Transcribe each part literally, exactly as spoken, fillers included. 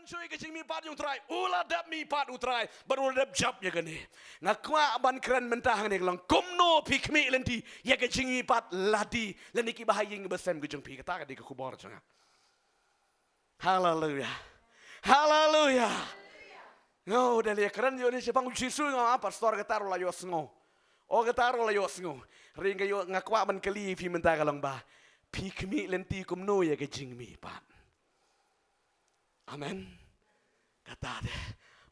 Shu ïa ka jingmihpat jong u Trai, u la dep mihpat u Trai, bad u la dep jop ïa kane. Nga kwah ban kren mynta hangne ka long kumno phi khmih lynti ïa ka jingmihpat lade, lane kiba ha ïing ba sem ka jong phi, kata ka dei ka khubor jong nga. Haleluya. Haleluya. Nga da leh kren ïa une shaphang u Jisu, nga, ah, pastor, kata ruh la ïohsngew. O, kata ruh la ïohsngew. Hynrei nga ïoh, nga kwah ban kylli phi mynta ka long ba phi khmih lynti kumno ïa ka jingmihpat. Amen. Kata de.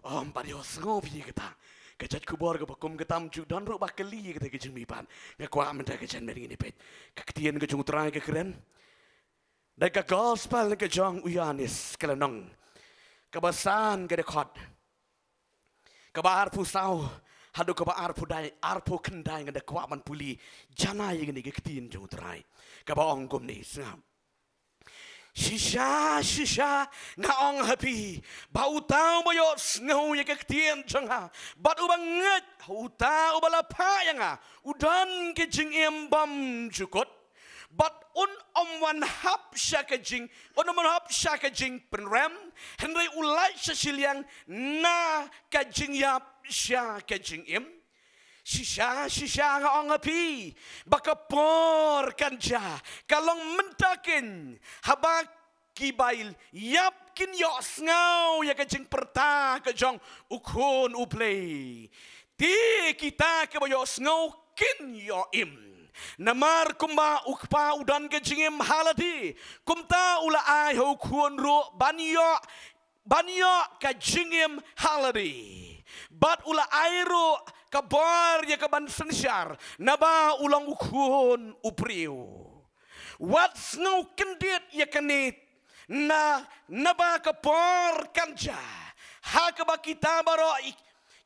Ym pat ïohsngew phi kata. Ka jait khubor kaba kum kata ym ju don ruh ba kylli kata ka jingmihpat. Nga kwah mynta ka janmiet ngin ïa peit ka ktien ka jong u Trai ka kren da ka gospel ka jong u Ïoannis ka lynnong kaba san, ka dkhot kaba arphew saw haduh kaba arphew dai, arphew khyndai. Nga da kwah ban pule janai ïa kane ka ktien jong u Trai kaba ong kumne, sngap. Shisha, shisha, nga ong ha phi, ba uta uba ïohsngew ïa ka ktien jong nga bad uba ngeit ha uta uba la phah ïa nga, u don ka jingim bymjukut. Bad un ym wan hap sha ka jing, un ym wan hap sha ka jingpynrem, hynrei u lait sha shiliang na ka jingïap sha ka jingim. Shisha, shisha, nga ong ha phi, ba ka por kan jia, ka long mynta keiñ, haba ki ba ïap kin ïohsngew ïa ka jingpyrta ka jong U Khun U Blei. Te kita kiba ïohsngew kin ïoh im. Namar kumba U Kpa u don ka jingim ha lade, kumta u la ai ha U Khun ruh ban ïoh, ban ïoh ka jingim ha lade. Bad u la ai ruh ka bor ïa ka ban synshar, naba u long u khun u briew. Wat sngew kyndit ïa kane, na, naba ka por kan jia, ha kaba kita baroh i,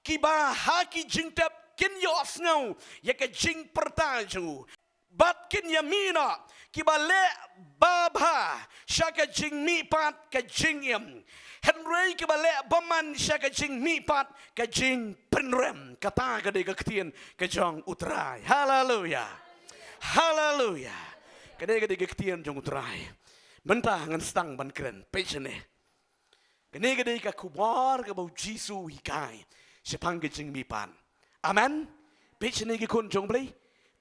kiba ha ki jingtep kin ïohsngew ïa ka jingpyrta jong u. Bad kin ïa mih noh kiba leh babha sha ka jingmihpat ka jingim, hynrei kiba leh bymman sha ka jingmihpat ka jingpynrem. Kata ka dei ka ktien ka jong U Trai. Haleluya. Haleluya. Kane ka dei ka ktien jong U Trai. Mynta ngan sdang ban kren, peit shane. Kane ka dei ka khubor kaba U Jisu u hikai shaphang ka jingmihpat. Amen. Peit shane ki khun jong U Blei.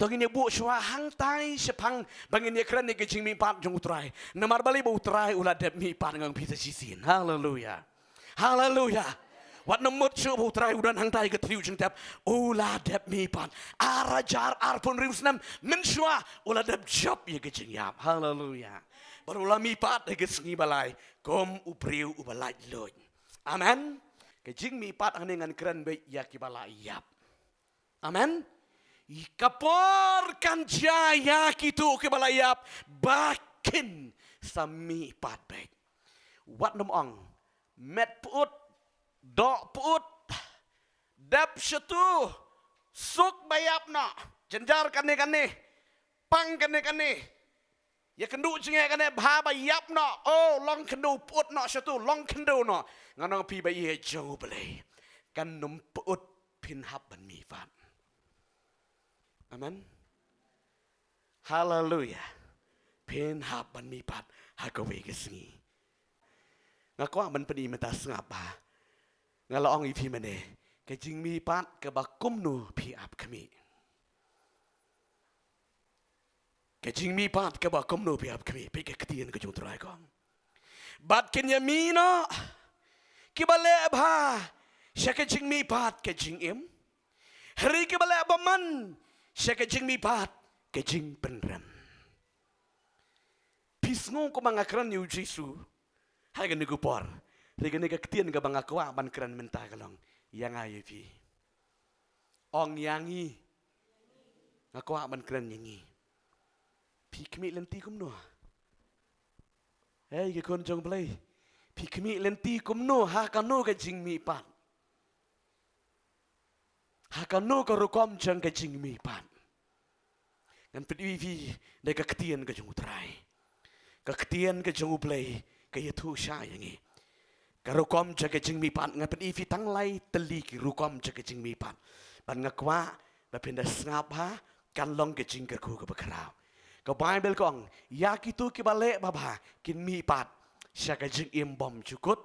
To ngin ïa buh shuwa hangtai shaphang ba ngin ïa kren ïa ka jingmihpat jong U Trai. Namar balei? Ba U Trai u la dep mihpat, nga ong phi sa shisien. Haleluya. Haleluya. Wat nym mut shuh ba U Trai u don hangtai ka thliew jingtep. U la dep mihpat. Ar hajar arphew hynriew snem mynshuwa u la dep jop ïa ka jingïap. Haleluya. Bad u la mihpat ha ka sngi ba lai kum u briew uba laitluid. Amen. Ka jingmihpat hangne ngan kren beit ïa kiba la ïap. Amen. Ka por kan jia ïa kito kiba la ïap ba kin sa mihpat beit. Wat nym ong, met pyut, doh pyut, dep shatu, suk ba ïap noh, jynjar kane kane, pang kane kane, ïa kynduh jingeh kane bha ba ïap noh. Oh, long khyndew, pyut noh shatu, long khyndew noh. Ngan ong phi ba ïeit jong U Blei, kan nym pyut phin hap ban mihpat. Amen. Haleluya. Phin hap ban mihpat ha kawei ka sngi. Nga kwah ban pyni mynta, sngap bha. Nga la ong ïa phi mynne, ka jingmihpat kaba kumno phi ap khmih. Ka jingmihpat kaba kumno phi ap khmih, peit ka ktien ka jong U Trai ka ong. Bad kin ïa mih noh kiba leh bha sha ka jingmihpat ka jingim, hynrei kiba leh bymman sha ka jingmihpat ka jingpynrem. Phi sngew kumba nga kren ïa U Jisu ha kane ka por, hynrei kane ka ktien kaba nga kwah ban kren mynta ka long ïa nga ïa phi. Ong ïa ngi. Nga kwah ban kren ïa ngi. Phi khmih lynti kumno? Hei ki khun jong U Blei, phi khmih lynti kumno ha kano ka jingmihpat? Ha kano ka rukom jong ka jingmihpat? Ngan pyni ïa phi da ka ktien ka jong U Trai. Ka ktien ka jong U Blei ka ïathuh shai ïa ngi. Ka rukom jong ka jingmihpat, ngan pyni ïa phi tang lai tylli ki rukom jong ka jingmihpat. Bad nga kwah ba phin da sngap bha, kan long ka jingkyrkhu kaba khraw. Ka Baibl ka ong, ïa kito kiba leh babha kin mihpat sha ka jingim bymjukut,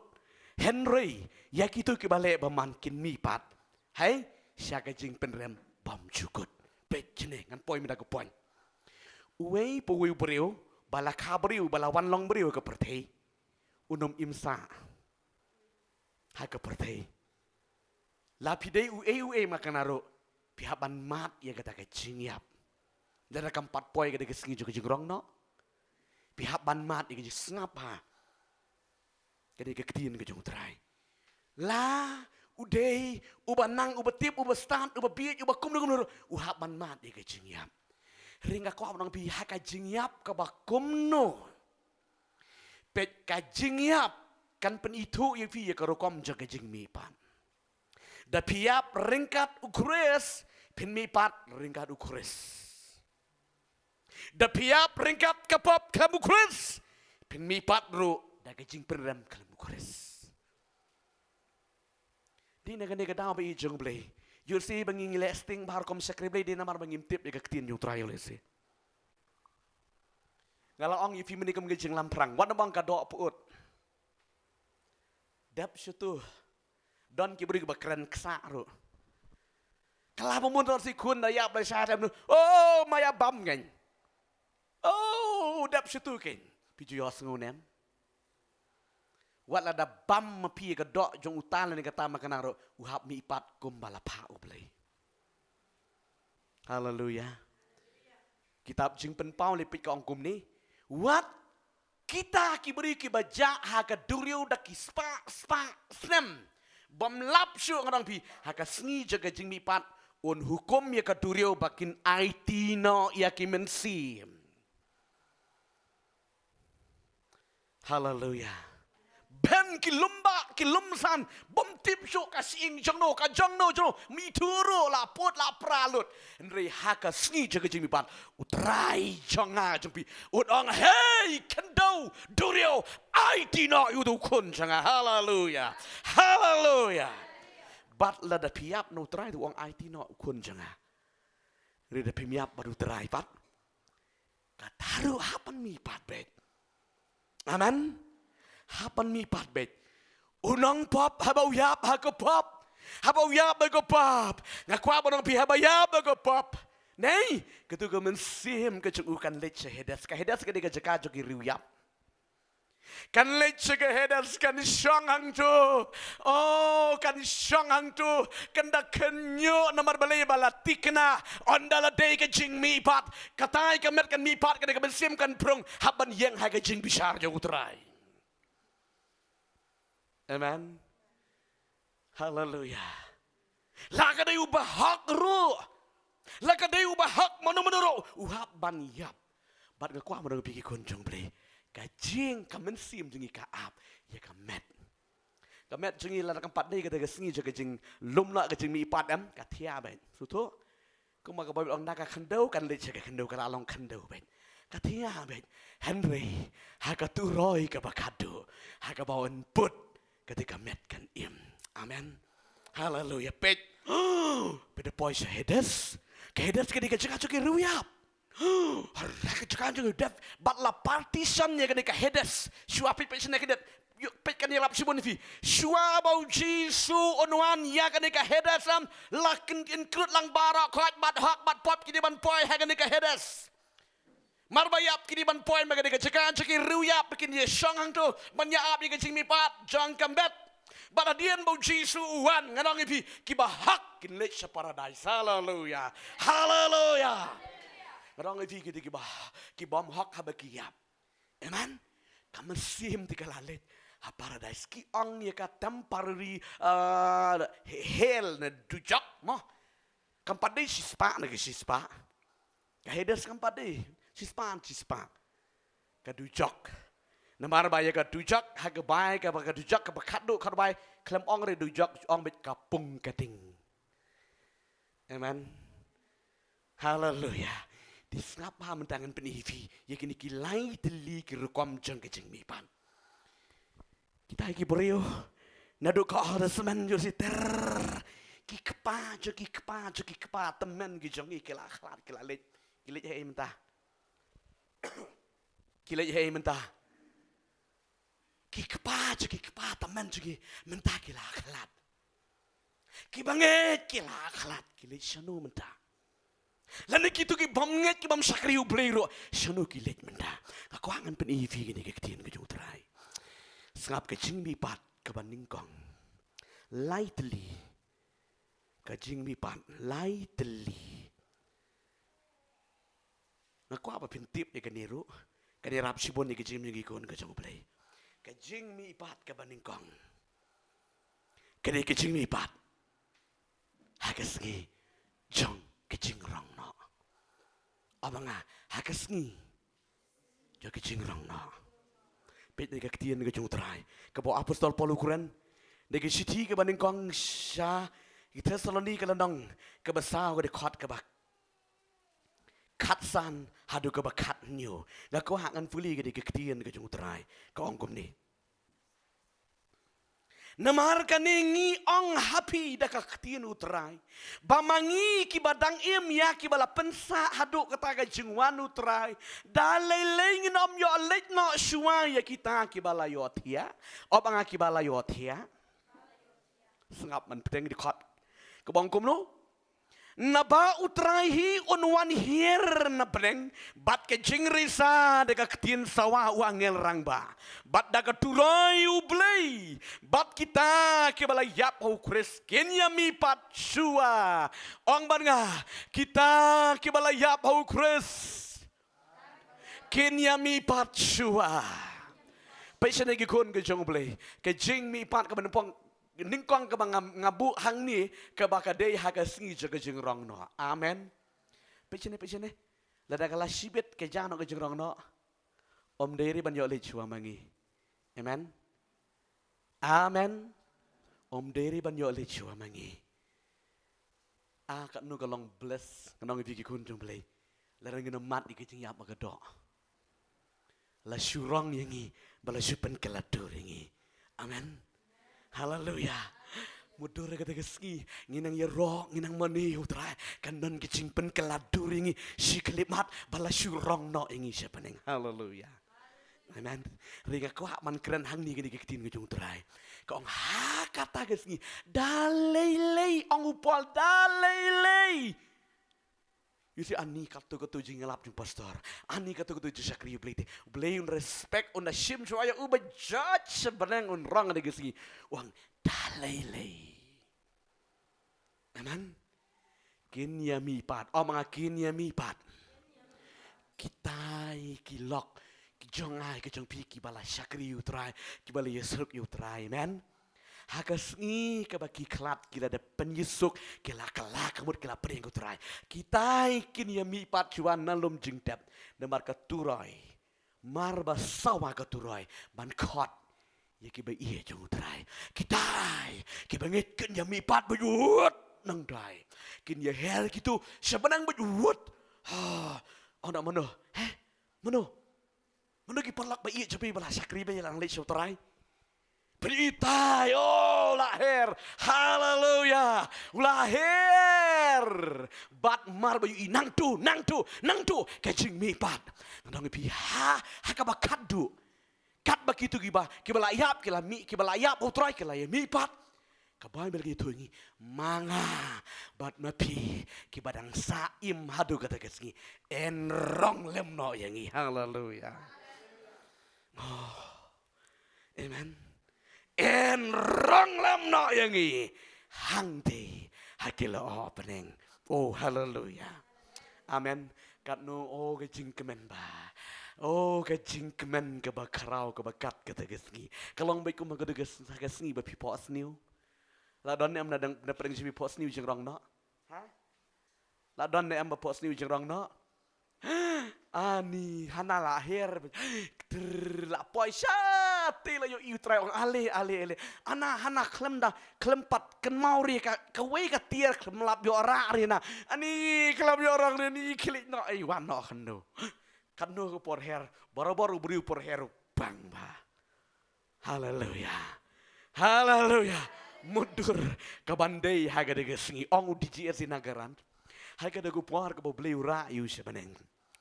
Hynrei ïa kito kiba leh bymman kin mihpat, hei, sha ka jingpynrem bymjukut. Peit kine, ngan poi mynta ka point. Uwei pa uwei u briew, ba la kha briew, ba la wan long briew ha ka pyrthei, un ym im sah ha ka pyrthei. La phi dei uei uei ma kane ruh, phi hap ban mad ïa kata ka jingïap. Lada kam pat poi ka dei ka sngi jong ka jingrong noh, phi hap ban mad ïa ka jingsngap ha ka dei ka ktien ka jong U Trai. La u dei uba nang, uba tip, uba stad, uba bieit, uba kumno kumno ruh, u hap ban mad ïa ka jingïap. Hynrei nga kwah ban ong phi, ha ka jingïap kaba kumno, peit, ka jingïap kan pynithuh ïa phi ïa ka rukom jong ka jingmihpat. Da phi ïap ryngkat U Khrist, phin mihpat ryngkat U Khrist. Da phi ïap ryngkat ka pop khlem U Khrist, phin mihpat ruh da ka jingpynrem khlem U Khrist. Dei na kane ka daw ba ïeit jong U Blei, ïohi ba ngi ngi leh sting bha rukom shakri Blei, dei namar ba ngim tip ïa ka ktien jong U Trai, ïohi. Nga la ong ïa phi mynne kum ka jinglamphrang, wat naba ong ka doh pyut. Dep shuh tu. Don ki briew kiba kren ksah ruh. Ka la ba mun tor si khun da ïap da shah tem nu. Oh, ma ïa bam kein. Oh, dep shuh tu kein. Phi ju ïohsngew ne em? Wat la da bam ma phi ka doh jong uta lane kata ma kane ruh, u hap mihpat kumba la phah U Blei. Haleluya. Kitab Jingpynpaw lynnong peit ka ong kumne. Wat kita ki briew kiba jah ha ka duriaw da ki spah spah snem, bym lap shuh, nga ong ïa phi, ha ka sngi jong ka jingmihpat un hukum ïa ka duriaw ba kin aiti noh ïa ki mynsiem. Haleluya. Ben ki lum bah, ki lum san, bym tip shuh ka shyieng jong no, ka jong no jong no, mithuh ruh la put la pra lut. Hynrei ha ka sngi jong ka jingmihpat, U Trai jong nga jong phi un ong, hei khyndew duriaw, aiti noh ïa uto u khun jong nga. Haleluya. Haleluya. Bad lada phi ïap na U Trai, to ong aiti noh u khun jong nga. Hynrei da phim ïap bad U Trai pat, kata ruh hap ban mihpat beit. Amen. Hap ban mihpat beit. U nongpop haba u ïap ha ka pop, haba u ïap ha ka pop, nga kwah ban ong ïa phi, haba ïap ha ka pop, nei, kato ka mynsiem ka jong u kan leit sha Hades. Ka Hades ka dei ka jaka jong ki riewïap. Kan leit sha ka Hades, kan shong hangto. Oh, kan shong hangto. Kan da khynñiuh namar balei? Ba la thikna. Ynda la dei ka jingmihpat, katai ka met kan mihpat, ka dei ka mynsiem kan prung, hap ban ïeng ha ka jingbishar jong U Trai. Amen. Haleluya. La ka dei u bahok ruh, la ka dei u bahok mano mano ruh, u hap ban ïap. Bad nga kwah ban ong ïa phi ki khun jong U Blei, ka jing, ka mynsiem jong ngi ka ap ïa ka met. Ka met jong ngi lada kam pat dei kata ka sngi jong ka jinglum noh, ka jingmihpat, em, ka thiah beit. Sngewthuh? Kumba ka Baibl ong, na ka khyndew kan leit sha ka khyndew, ka la long khyndew beit, ka thiah beit. Hynrei ha ka turoi kaba khadduh, ha kaba yn put, kata ka met kan im. Amen. Haleluya. Peit, peit, da poi sha Hades. Ka Hades ka dei ka jaka jong ki riewïap. Hare ka jaka jong ki death. Bad la partition ïa kane ka Hades. Shuwa, peit, peit shane ka death. Ïoh, peit, kan ïalap shibun ïa phi. Shuwa ba U Jisu un wan ïa kane ka Hades, em, la kin, kin khlud lang baroh, khoit bad hok bad pop ki dei ban poi ha kane ka Hades. Mar ba ïap ki dei ban poi ma kane ka jaka jong ki riewïap, ba kin ïa shong hangto ban ïa ap ïa ka jingmihpat jong ka met. Bad hadien ba U Jisu u wan, ngan ong ïa phi, ki bahok kin leit sha paradais. Haleluya. Haleluya. Ngan ong ïa phi, ki dei ki bah, ki bym hok haba ki ïap. Amen. Ka mynsiem te ka la leit ha paradais. Ki ong ïa ka temporary, uh, hell ne dujok mo. Kam pat dei shispah ne ka shispah. Ka Hades kam pat dei shispah ne shispah. Ka dujok. Namar ba ïa ka dujok, ha ka Baibl, ka ba ka dujok kaba khadduh, kaba khlem ong re dujok, ong beit ka pung ka ding. Amen. Haleluya. Te sngap bha mynta, ngan pyni ïa phi ïa kine ki lai tylli ki rukom jong ka jingmihpat. Kita ki briew naduh ka Old Testament, ïohi ter, ki kpa jong ki, kpa jong ki, kpa tymmen ki jong ngi ki la khlad, ki la leit. Ki leit haei mynta? Ki leit haei mynta? Ki kpa jong ki, kpa tymmen jong ki mynta ki la khlad. Ki bangeit ki la khlad, ki leit shano mynta? Lane kito ki bym ngeit, ki bym shakri U Blei ruh, shano ki leit mynta? Nga kwah ngan pyni ïa phi kane ka ktien ka jong U Trai. Sngap, ka jingmihpat kaba nyngkong. Lai tylli. Ka jingmihpat lai tylli. Nga kwah ba phin tip ïa kane ruh. Kane rap shibun ïa ka jingim jong ki khun ka jong U Blei. Ka jingmihpat kaba nyngkong. Kane ka jingmihpat ha ka sngi jong ka jingrong noh. Aba nga, ha ka sngi jong ka jingrong noh. Peit na ka ktien ka jong U Trai kaba u apostol Paul u kren na ka shithi kaba nyngkong sha ki Thessaloni, ka lynnong kaba saw, ka dkhot kaba khatsan haduh kaba khathynñiew. Nga kwah ngan pule ka dei ka ktien ka jong U Trai, ka ong kumne. Namar kane ngi ong ha phi da ka ktien U Trai, ba ma ngi kiba dang im ïa kiba la pynsah haduh kata ka jingwan U Trai, da lei lei ngin ym ïoh leit noh shuwa ïa kita kiba la ïohthiah. Aba nga, kiba la ïohthiah. Sngap, man pdeng dkhot kaba ong kumno. Naba U Trai hi un wan hiar na bneng bad ka jingrisa da ka ktien sawa u angel rangbah, bad da ka turoi U Blei, bad kita kiba la ïap ha U Khrist kin ïamihpat shuwa. Ong bad nga, kita kiba la ïap ha U Khrist kin ïamihpat shuwa. Peit shane ki khun ka jong U Blei, ka jingmihpat kaba nyngkong, nyngkong kaba nga, nga buh hangne, kaba ka dei ha ka sngi jong ka jingrong noh. Amen. Peit shane, peit shane. Lada ka la shibit ka jia noh ka jingrong noh, ym dei re ban ïoh leit shuwa ma ngi. Amen. Amen. Ym dei re ban ïoh leit shuwa ma ngi. Ah, katno ka long bless, ngan ong ïa phi ki khun jong U Blei. Lada ngin ym mad ïa ka jingïap ba ka doh, la shu rong ïa ngi, ba la shu pynkylla dur ïa ngi. Amen. Haleluya. Mutdur kata ka sngi ngi nang ïaroh, ngi nang mane ïa U Trai, kan don ka jingpynkylla dur ïa ngi shi khyllipmat, ba la shu rong noh ïa ngi sha bneng. Haleluya. Amen. Ri nga kwah ban kren hangne kane ka ktien ka jong U Trai. Ka ong ha kata ka sngi, da lei lei, ong u Paul, da lei lei. You see, ani katto katto jingïalap jong pastor, ani katto katto jingshakri U Blei te, U Blei un respect, un da shim shuwa ïa u ba judge sha bneng, un rong kane ka sngi, u ong da lei lei. Amen. Kin ïamihpat. Ong ma nga, kin ïamihpat. Kitai ki lok, ki jong nga, ki jong phi, kiba la shakri U Trai, kiba la ïasuk ïa U Trai. Amen. Ha ka sngi kaba ki khlad, ki la dep pynïasuk, ki la kylla ka mut, ki la pdiang U Trai, kitai kin ïamihpat shuwa na lum jingtep. Namar ka turoi, mar ba sawa ka turoi ban khot ïa kiba ïeit jong U Trai. Kitai kiba ngeit kin ïamihpat ba ïud nangtai. Kin ïaher kito sha bneng ba ïud. Ha, ong da mano? He? Mano? Mano ki paralok ba ïeit jong phi ba la shakri, ba ïalang leit sha U Trai? Phi itai, oh, la her. Haleluya. La her. Bad mar ba ïohi nangto, nangto, nangto ka jingmihpat. Ngan ong ïa phi ha, ha kaba khatduh, katba kito kiba, kiba la ïap, ki la mih, kiba la ïap ha U Trai, ki la ïamihpat, ka Baibl ka ïathuh ïa ngi, ma nga bad ma phi, kiba dang sah im haduh kata ka sngi, yn rong lem noh ïa ngi. Haleluya. Oh. Amen. Yn rong lem noh ïa ngi hangtei ha ki lyoh bneng. Oh, haleluya. Amen. Katno, oh, ka jingkmen ba, oh, ka jingkmen kaba khraw kaba kat kata ka sngi. Ka long beit kum ha kata ka s-, ka sngi ba phi phohsniew. La don ne em na dang, na pdeng jong phi phohsniew jingrong noh? Ha? La don ne em ba phohsniew jingrong noh? Ani, hana la her. Trrr, la poi shatei, la ïohi U Trai, ong ale, ale, ale. Ana, hana khlem da, khlem pat kynmaw re ka, kawei ka tiar, khlem lap ïoh rah re na. Ani, khlem ïoh rong re, ani khie leit noh, ei, wan noh khyndew. Katno ka por her, barabor u briew por her u bang ba. Haleluya. Haleluya. Mutdur ka ban dei ha kata ka sngi, ong u D G S Nagaran. Ha kata ka por kaba U Blei u rah ïa u sha bneng,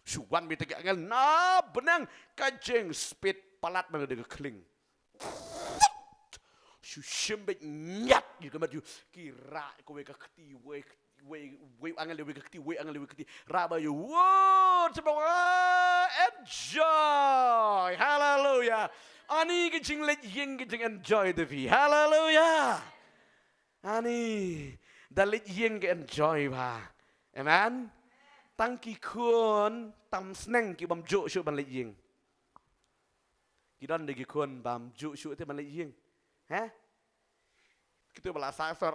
shu wan beit ki angel na bneng, ka jingspit palat na kata ka khlieng. Shu shim beit, ñiat ïa ka met ïa u. Ki rah kawei ka kti, wei, wei, wei angel, wei ka kti, wei angel, wei ka kti. Rah ba ïa u. Wow, shu ba, ah, enjoy. Haleluya. Ani ka jingleit ïing ka jing enjoy da phi. Haleluya. Ani da leit ïing ka enjoy bha. Amen. Tang ki khun tam sneng ki bym juh shuh ban leit ïing. Ki don de ki khun bym juh shuh te ban leit ïing. He? Kito ba la sah sor.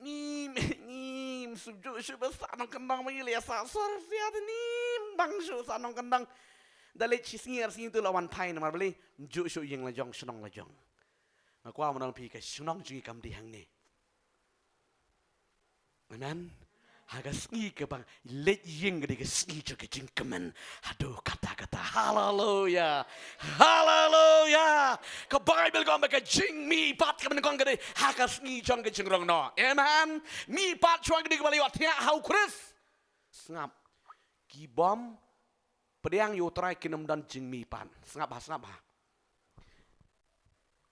Ngim, ngim, shu juh shuh ba sah nongkyndong ba ngi la sah sor sia te ngim bang shuh sah nongkyndong. Da leit shi sngi ar sngi tu la wan phai namar balei? Ym juh shuh ïing la jong, shnong la jong. Nga kwah ban ong phi ka shnong jong ngi kam dei hangne. Amen. Ha ka sngi kaba leit ïing ka dei ka sngi jong ka jingkmen haduh katta katta. Haleluya. Haleluya. Ka Baibl ka ong ba ka jingmihpat kaba nyngkong ka dei ha ka sngi jong ka jingrong noh. Amen. Mihpat shuwa ka dei kaba la ïohthiah ha u Khrist. Sngap. Ki bym pdiang ïa u Trai kin ym don jingmihpat. Sngap bha, sngap bha.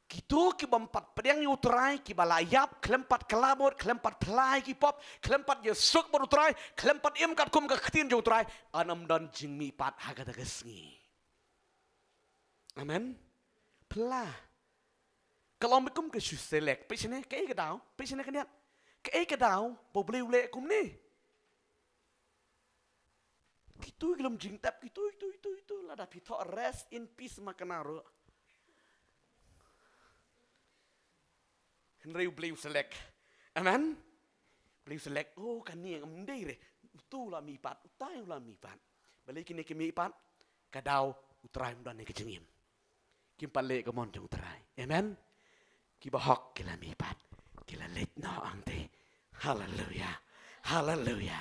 Kito ki bym pat pdiang ïa u Trai, kiba la ïap, khlem pat kylla mut, khlem pat phla ïa ki pop, khlem pat ïasuk bad u Trai, khlem pat im katkum ka ktien jong u Trai, yn ym don jingmihpat ha kata ka sngi. Amen. Phla. Ka long beit kum ka shu select. Peit shane, kaei ka daw? Peit shane khyndiat. Kaei ka daw ba U Blei u leh kumne? Kito ki lum jingtep, kito, kito, kito, kito. Lada phi thoh rest in peace ma kane ruh. Hynrei U Blei u select. Amen. U Blei u select. Oh, kane ym dei re. Uto u la mihpat, utai u la mihpat. Balei kine ki mihpat? Ka daw u Trai um don ha ka jingim. Kim pat leh ka mon jong u Trai. Amen. Kiba hok ki la mihpat. Ki la leit noh hangtei. Haleluya. Haleluya.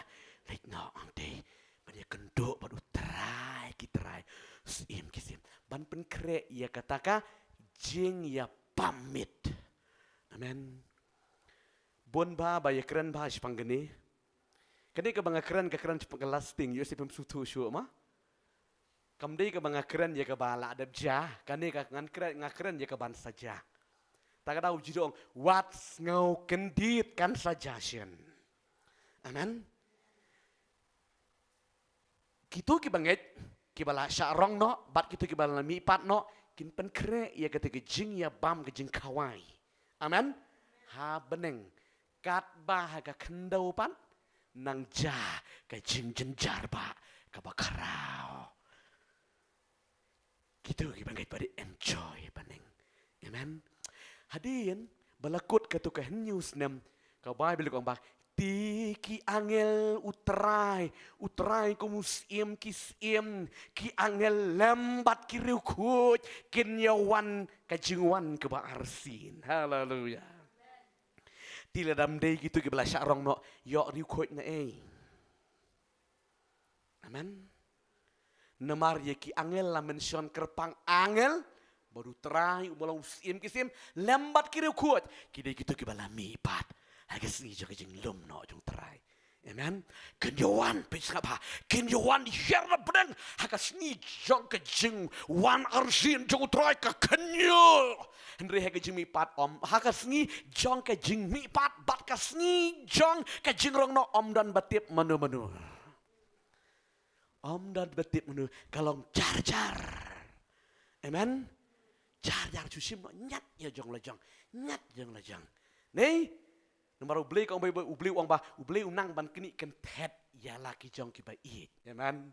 Leit noh hangtei. Ban ïakynduh bad u Trai ki trai. Syiem ki syiem. Ban pynkhreh ïa kata ka jingïabam miet. Amen. Bun bha ba ïakren bha shaphang kane. Kane kaba nga kren, ka kren shaphang ka lasting, ïoh shu pynsuhthuh shuh ma. Kam dei kaba nga kren ïa kaba la dep jia, kane ka ngan kren, nga kren ïa kaban sa jia. Ta ka daw u Jisu u ong, wat sngew kyndit, kan sa jia shen. Amen. Kito kiba ngeit, kiba la shah rong noh, bad kito kiba la mihpat noh, kin pynkhreh ïa kata ka jingïabam, ka jingkhawai. Amen. Ha bneng, katba ha ka khyndew pat nang jia ka jingjynjar ba kaba khraw. Kito kiba ngeit ba dei enjoy bneng. Amen. Hadien ba la kut kato ka hynñiew snem, ka Baibl ka ong ba te ki angel u Trai, u Trai kum u Syiem ki syiem, ki angel lem bad ki riewkhuid kin ïawan ka jingwan kaba arsien. Haleluya. Te lada ym dei kito kiba la shah rong noh, ïoh riewkhuid na ei? Amen. Namar ïa ki angel la mention kyrpang angel, bad u Trai uba long u Syiem ki syiem, lem bad ki riewkhuid, ki dei kito kiba la mihpat ha ka sngi jong ka jinglum noh jong u Trai. Amen. Kin ïawan, peit sngap bha, kin ïawan hiar na bneng ha ka sngi jong ka jingwan arsien jong u Trai, ka khynñiuh. Hynrei ha ka jingmihpat ym, ha ka sngi jong ka jingmihpat bad ka sngi jong ka jingrong noh ym don ba tip mano mano. Ym don ba tip mano, ka long jar jar. Amen. Jar jar, shu shim noh ñiat ïa jong la jong, ñiat jong la jong. Nei, namar U Blei ka ong ba, U Blei u ong ba, U Blei u nang ban knieh kynthet ïa la ki jong kiba ïeit. Amen.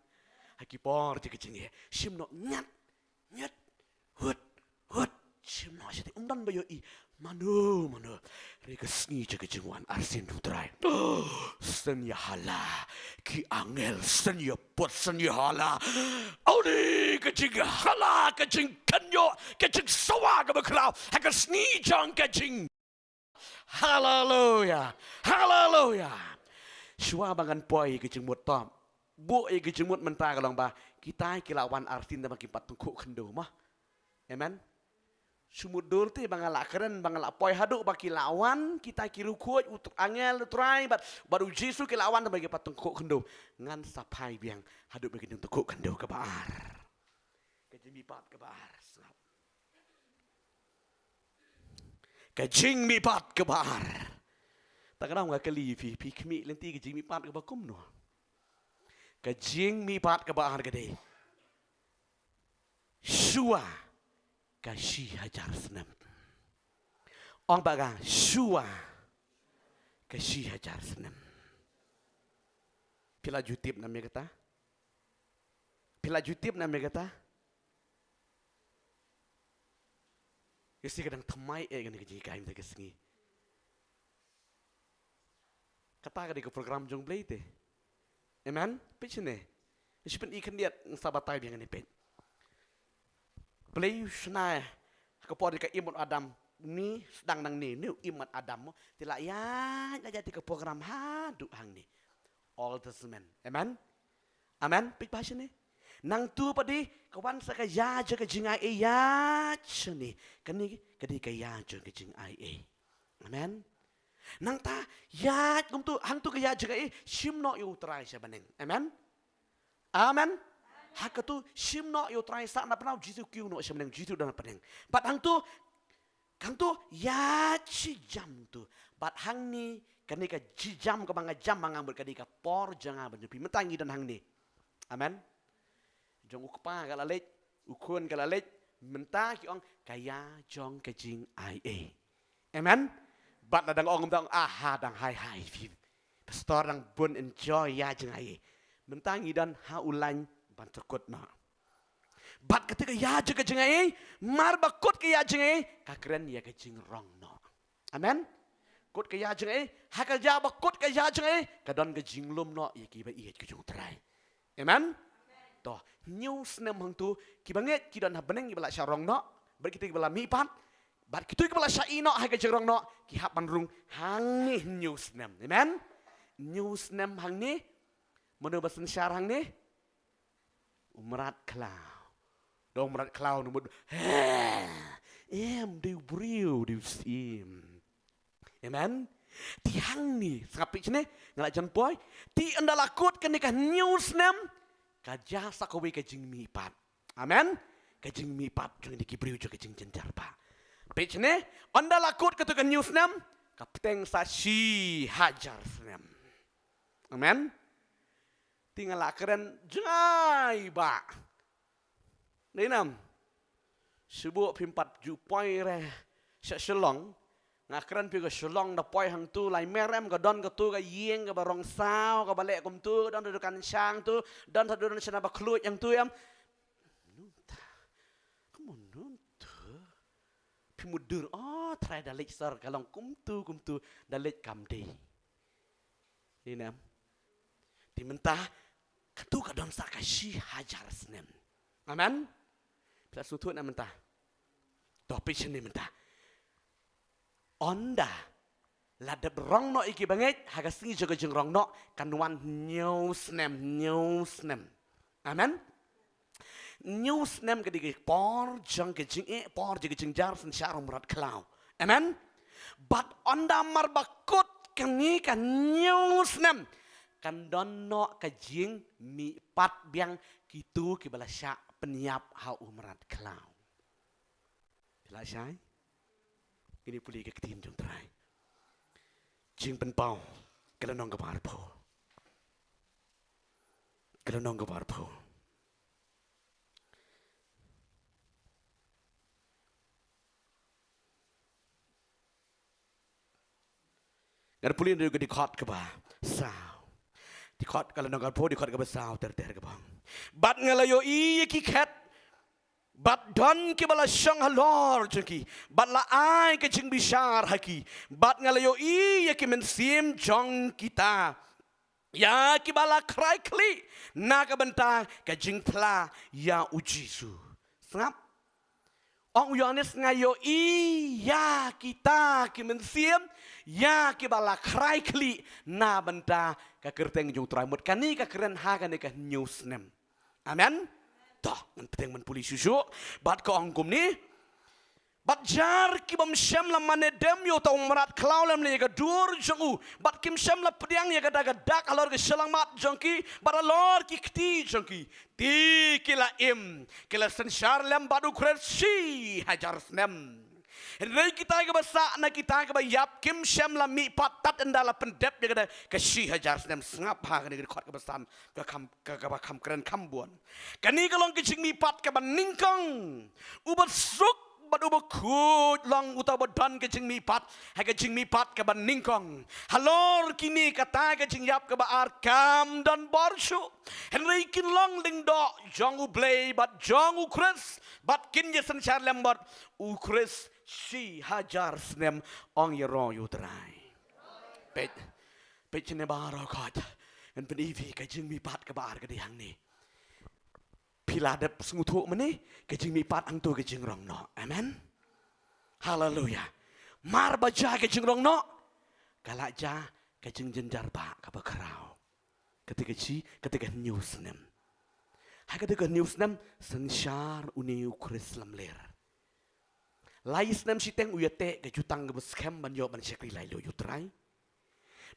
Ha ki por jong ka jingeh, shim noh ñiat, ñiat, hut, hut, shim noh shatei, ym don ba ïohi mano mano. Hynrei ka sngi jong ka jingwan arsien jong u Trai, shen ïahala, ki angel shen ïaput, shen ïahala. Audi ka jinghala, ka jingkhynñiuh, ka jingsawa kaba khraw ha ka sngi jong ka jing Haleluya. Haleluya. Shuwa ba ngan poi ïa ka jingmut, to buh ïa ka jingmut mynta ka long ba kita ki la wan arsien, tangba kim pat tyngkhuh khyndew mo. Amen. Shu mutdur te ba nga la kren, ba nga la poi haduh ba ki la wan kita ki riewkhuid, u tr-, angel, u Trai bad, bad u Jisu ki la wan, tangba kim pat tyngkhuh khyndew. Ngan sa phai biang haduh ba kin tyngkhuh khyndew kaba ar. Ka jingmihpat kaba ar. Sngap. Ka jingmihpat kaba ar. Ta ka dang nga kylli phi, phi khmih lynti ka jingmihpat kaba kumno? Ka jingmihpat kaba ar ka dei shuwa ka shi hajar snem. Ong ba ka shuwa ka shi hajar snem. Phi la ju tip na me kata? Phi la ju tip na me kata? Ïa shi ka dang thymmai eh kane ka jinghikai mynta ka sngi. Kata ka dei ka program jong Blei te. Amen. Peit shane. Shi pyn-i khyndiat, nga sa batai biang kane, peit. Blei u shna ha ka por ka im u Adam, ni sdang nangne, ni u im u Adam mo. Te la ïaid, la ïaid te ka program haduh hangne. Old Testament. Amen. Amen. Peit ba shane. Nangtu pat de ka wan sa ka ïa jong ka jingai ei ïa shane. Kane ka dei ka ïa jong ka jingai ei. Amen. Nangta ïa kumtu, hangtu ka ïa jong ka ei shim noh ïa u Trai sha bneng. Amen. Amen. Ha katu shim noh ïa u Trai sha na pnau, Jisu kiew noh sha bneng, Jisu don ha bneng. Bad hangtu, hangtu ïa shi jam tu. Bad hangne kane ka shi jam kaba nga jam ma nga mut ka dei ka por jong nga bad jong phi. Mynta ngi don hangne. Amen. Jong u Kpa ka la leit, u Khun ka la leit, mynta ki ong ka ïa jong ka jingai ei. Amen. Bad la dang ong, dang, aha, dang hai hai phi. Pastor, dang bun enjoy ïa jingai ei. Mynta ngi don ha u lain ban shu kut noh. Bad kata ka ïa jong ka jingai ei, mar ba kut ka ïa jingai ei, ka kren ïa ka jingrong noh. Amen. Kut ka ïa jingai ei, ha ka ïa ba kut ka ïa jingai ei, ka don ka jinglum noh ïa kiba ïeit ka jong u Trai. Amen. To, hynñiew snem hangtu, kiba ngeit ki don ha bneng kiba la shah rong noh, bad kito kiba la mihpat, bad kito kiba la shah ïeh noh ha ka jingrong noh, ki hap ban rung hangne hynñiew snem. Amen. Hynñiew snem hangne, mano ba synshar hangne? U mrad khlaw. Da u mrad khlaw u mut, em, dei u briew, dei u syiem. Amen. Te hangne, sngap peit shane, nga la jan poi. Te ynda la kut kane ka hynñiew snem, ka jia sa kawei ka jingmihpat. Amen. Ka jingmihpat jong kine ki briew jong ka jingjynjar ba. Peit shane, ynda la kut katu ka hynñiew snem, ka bteng sa shi hajar snem. Amen. Te nga la kren jngai ba. Dei nam. Shu buh phim pat ju poi re sha Shillong. Nga kren phi ka Shillong, da poi hangtu lai mer em, ka don katu ka ïing kaba rong saw, kaba leh kumtu, ka don dukan shang tu, don sa don shana ba khluit hangtu em. Nunta. Kumno nunta? Phi mut dur, oh, Trai da leit sor ka long kumtu, kumtu, da leit kam dei. Dei nam. Te mynta, katu ka don sa ka shi hajar snem. Amen. Phi la sngewthuh na mynta. To peit shane mynta. Ynda la dep rong noh ïa kiba ngeit, ha ka sngi jong ka jingrong noh, kan wan hynñiew snem, hynñiew snem. Amen. Hynñiew snem ka dei ka por jong ka jingeh, por jong ka jingjar synshar u mrad khlaw. Amen. Bad ynda mar ba kut kane ka hynñiew snem, kan don noh ka jingmihpat biang kito kiba la shah pynïap ha u mrad khlaw. Phi la shai? Ngin ïa pule ka ktien jong u Trai. Jingpynpaw, ka lynnong kaba arphew. Ka lynnong kaba arphew. Ngan pule na ka dkhot kaba saw. Dkhot, ka lynnong kaba arphew, dkhot kaba saw ter ter kaba ong. Bad nga la ïohi ïa ki khet, bad don kiba la shong halor jong ki, bad la ai ka jingbishar ha ki, bad nga la ïohi ïa ki mynsiem jong kita, ïa kiba la khrai khlieh na ka bynta ka jingphla ïa u Jisu. Sngap. Ong u Ïohannes, nga ïohi ïa kita ki mynsiem, ïa kiba la khrai khlieh na bynta ka kyrteng jong u Trai. Mut kane ka kren ha kane ka hynñiew snem. Amen. To, ngan bteng ban pule shuh shuh. Bad ka ong kumne. Bad jar ki bym shym la mane dem ïa uta u mrad khlaw lem ne ïa ka dur jong u. Bad kim shym la pdiang ïa kata ka dak halor ki shyllangmat jong ki, bad halor ki kti jong ki. Te ki la im, ki la synshar lem bad u Khrist shi hajar snem. Hynrei kita kiba sah na kita kiba ïap kim shym la mihpat tad ynda la pyndep ïa kata ka shi hajar snem. Sngap ha kane ka dkhot kaba san, ka kham, ka, kaba kham kren kham bun. Kane ka long ka jingmihpat kaba nyngkong. Uba suk bad uba khuid long uta uba don ka jingmihpat ha ka jingmihpat kaba nyngkong. Halor kine kata ka jingïap kaba ar kam don bor shuh. Hynrei kin long lyngdoh jong U Blei bad jong U Khrist bad kin ïasynshar lem bad U Khrist shi hajar snem, ong ïaroh ïa U Trai. Peit, peit shane baroh khoit. Ngan pyni phi ka jingmihpat kaba ar ka dei hangne. Phi la dep sngewthuh mynne, ka jingmihpat hangto ka jingrong noh. Amen. Haleluya. Mar ba jia ka jingrong noh, ka la jia ka jingjynjar ba kaba khraw. Kata ka shi, kata ka hynñiew snem. Ha kata ka hynñiew snem, synshar une U Khrist lamler. Lai snem shiteng u ïateh ka jutang kaba skhem ban ïoh ban shakri laitluid ïa U Trai.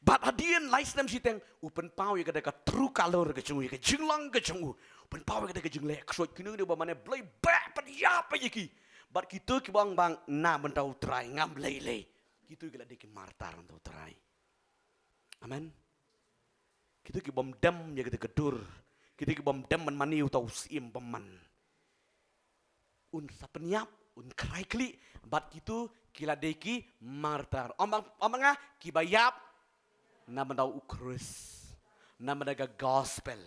Bad hadien lai snem shiteng u pynpaw ïa kata ka true color ka jong u, ïa ka jinglong ka jong u. U pynpaw ïa kata ka jingleh ksuid, kine kine ba mane Blei ba pynïap ïa ki. Bad kito kiba ong ba na bynta U Trai ngam lei lei, kito ki la dei ki martar na bynta U Trai. Amen. Kito ki bym dem ïa kito ki dur. Kito ki bym dem ban mane uta u syiem bymman. Un sa pynïap, un khrai khlieh, bad kito ki la dei ki martar. Ong ba, ong ba nga, kiba ïap na bynta U Khrist, na bynta ka gospel.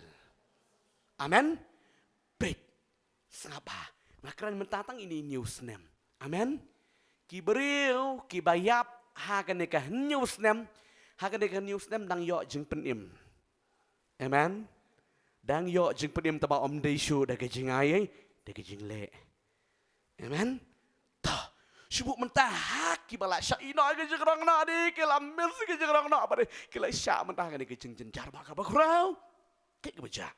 Amen. Peit. Sngap bha. Nga kren mynta tang ine i hynñiew snem. Amen. Ki briew kiba ïap ha kane ka hynñiew snem, ha kane ka hynñiew snem dang ïoh jingpynim. Amen. Dang ïoh jingpynim, tangba ym dei shuh da ka jingai, da ka jingleh. Amen. To, shu buh mynta ha kiba la shah ïeh noh ka jingrong noh, dei ki la miss ka jingrong noh, ba dei ki la shah mynta ha kane ka jingjynjar ba kaba khraw. Kaei kaba jia?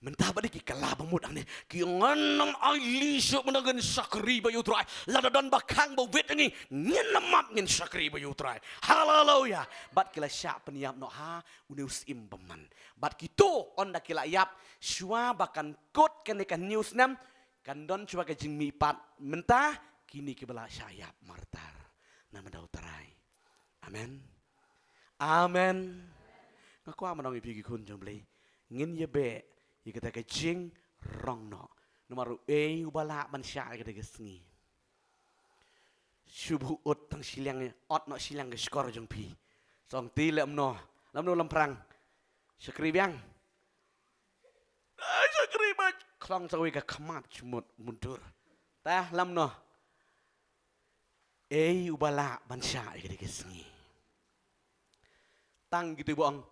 Mynta ba dei ki kylla ba mut hangne, ki ong ngin ym ailad shuh mynta, ngin shakri bad ïa U Trai. Lada don ba khang ba wit ïa ngi, ngin ym map, ngin shakri bad ïa U Trai. Haleluya. Bad ki la shah pynïap noh ha une u syiem bymman. Bad kito, ynda ki la ïap, shuwa ba kan kut kane ka hynñiew snem, kan don shuwa ka jingmihpat. Mynta kine kiba la shah ïap martar na bynta U Trai. Amen. Amen. Nga kwah ban ong ïa phi ki khun jong U Blei, ngin ïa beh ïa kata ka jingrong noh. Namar uei uba lah ban shah ïa kata ka sngi? Shu buh ut tang shiliang, ot noh shiliang ka shkor jong phi. Song ti lem noh, lem noh, lem phrang. Shakri biang. Ai, shakri ba khlong sa kawei ka khmat, shu mut mundur. Tah, lem noh. Ei uba lah ban shah ïa kata ka sngi? Tang kito ba ong